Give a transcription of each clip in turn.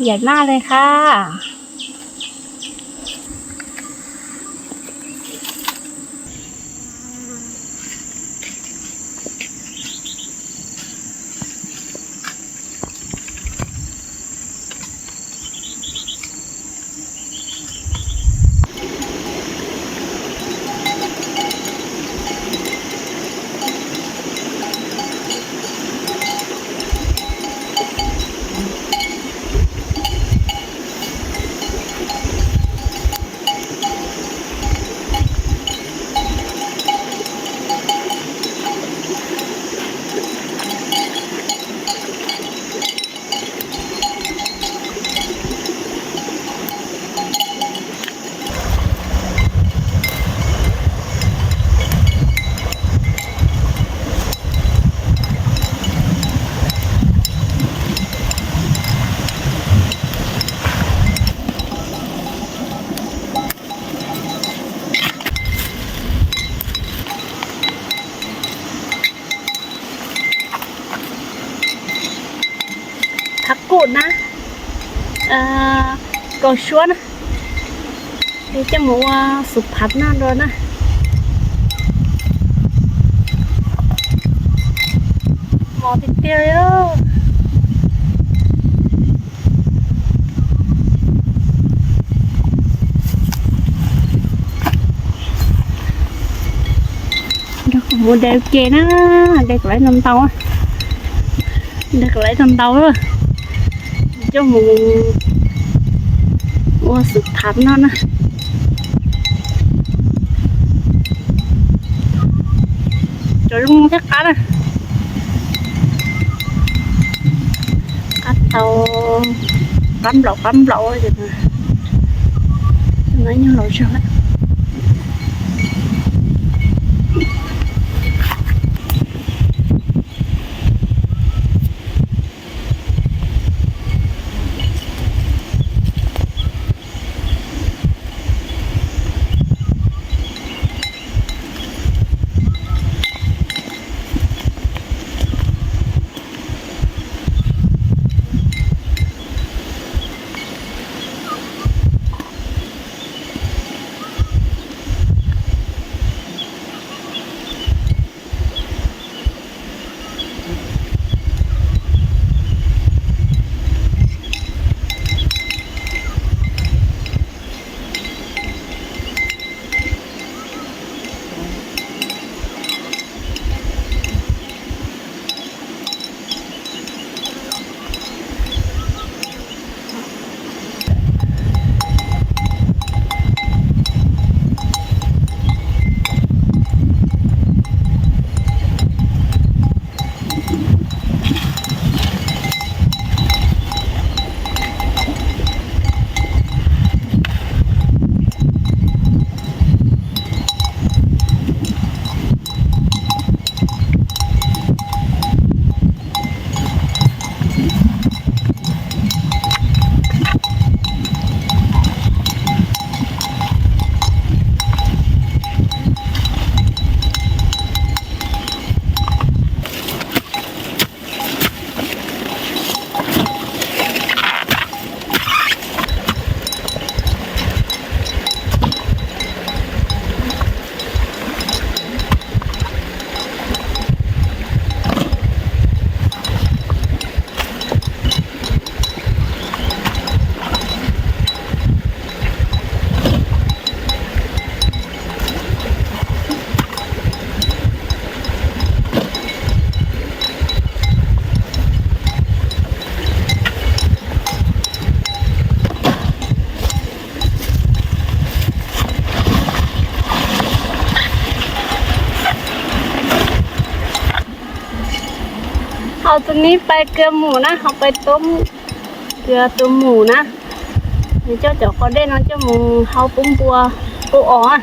Yaim maj li hab. Thab kuj na, kaus suab na, coj mus ua xu phab noj dua na. Mos tiag tiag li. Nrog kuv mus de ua ke na, de kom lawv ntau ntau, de kom lawv ntau ntau, coj mus ua xu phab noj na. Cov zoo thiab qab na. Qab tau, qab nplaum qab nplaum. No nyuag laus zog lawm. Hau tus me pais kws mus na, hau pais tua, kws tua mus na. Nws coj cov qos dej no coj mus hau pub npua, pub os.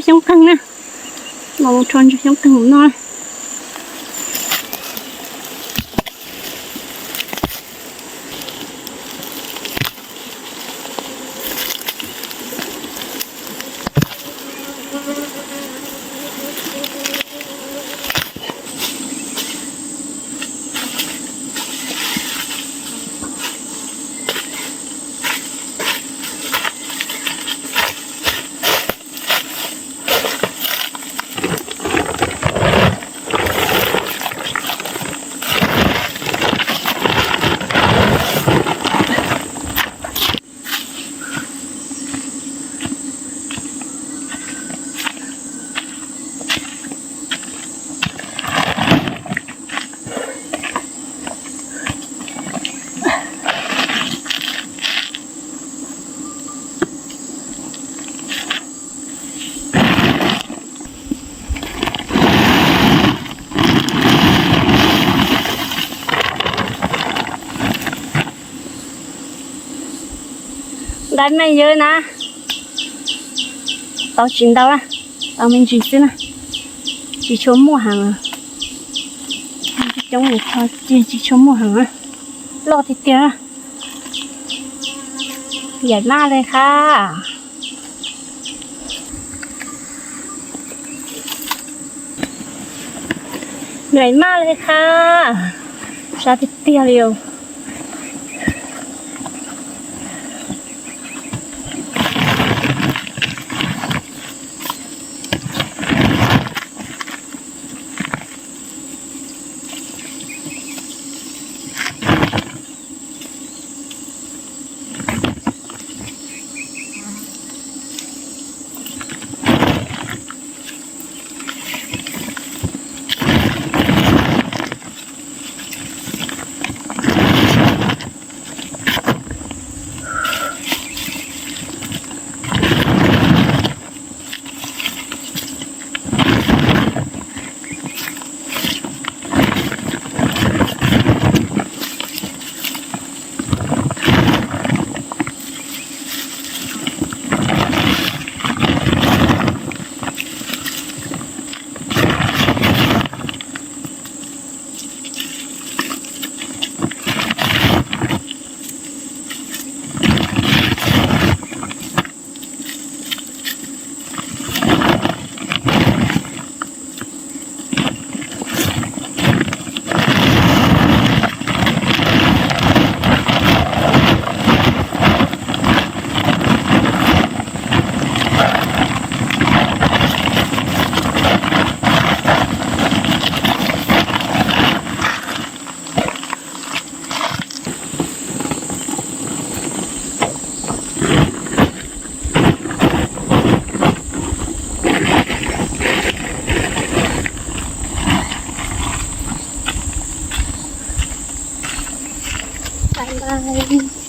xyoob qeeg na. Los mus rho ntsis xyoob qeeg mus noj. Ntau me ntsis na, tau tsis ntau, tau me ntsis xwb na, tsis tshua muaj heev. Coob ces tsis tshua muaj heev, loj tiag tiag. Nyaim maj li qab. Nyaim maj li qab, sab tiag tiag li os. Bye bye.